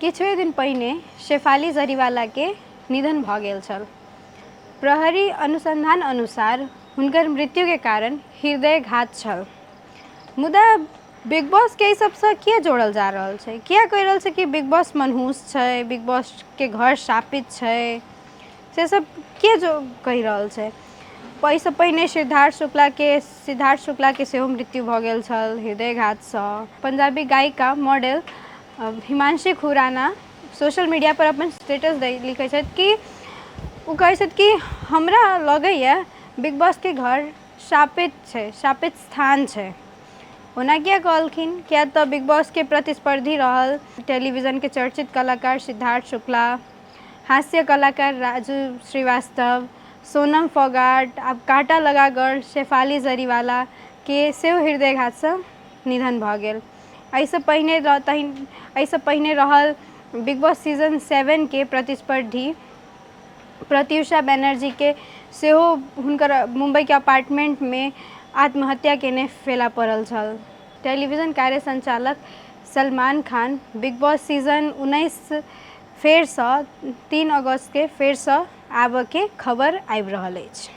किछुए दिन पहिने शेफाली जरीवालाके निधन भऽ गेल छल। प्रहरी अनुसन्धान अनुसार हुनकर मृत्युके कारण हृदयघात छल। मुदा बिग बॉसके एहि सबसँ किया जोड़ल जा रहल छै? किया कहि रहल छै कि बिग बॉस मनहूस छै, बिग बॉसके घर शापित छै, से सब किया जो कहि रहल छै? एहिसँ पहिने सिद्धार्थ शुक्लाके सेहो मृत्यु भऽ गेल छल हृदयघातसँ। पंजाबी गायिका model Himanshi Khurana social media पर अपन स्टेटस दै लिखै छथि कि ओ कहै छथि कि हमरा लगैए बिग बॉसके घर शापित छै, शापित स्थान छै। ओना किया कहलखिन? किया तऽ बिग बॉसके प्रतिस्पर्धी रहल टेलीविजनके चर्चित कलाकार सिद्धार्थ शुक्ला, हास्य कलाकार राजू श्रीवास्तव, सोनम फोगाट, आब काँटा लगा गर्ल शेफाली जरीवाला के सेहो हृदयघातसँ निधन भऽ गेल। एहिसँ पहिने एहिसँ पहिने रहल बिग बॉस सीजन 7के प्रतिस्पर्धी प्रत्युषा बनर्जीके सेहो हुनकर मुम्बईके अपार्टमेंटमे आत्महत्या केने फेला पड़ल छल। टेलीविजन कार्य संचालक Salman Khan big boss season 19 फेरसँ 3 अगस्तके फेरसँ आबऽके खबर आबि रहल अछि।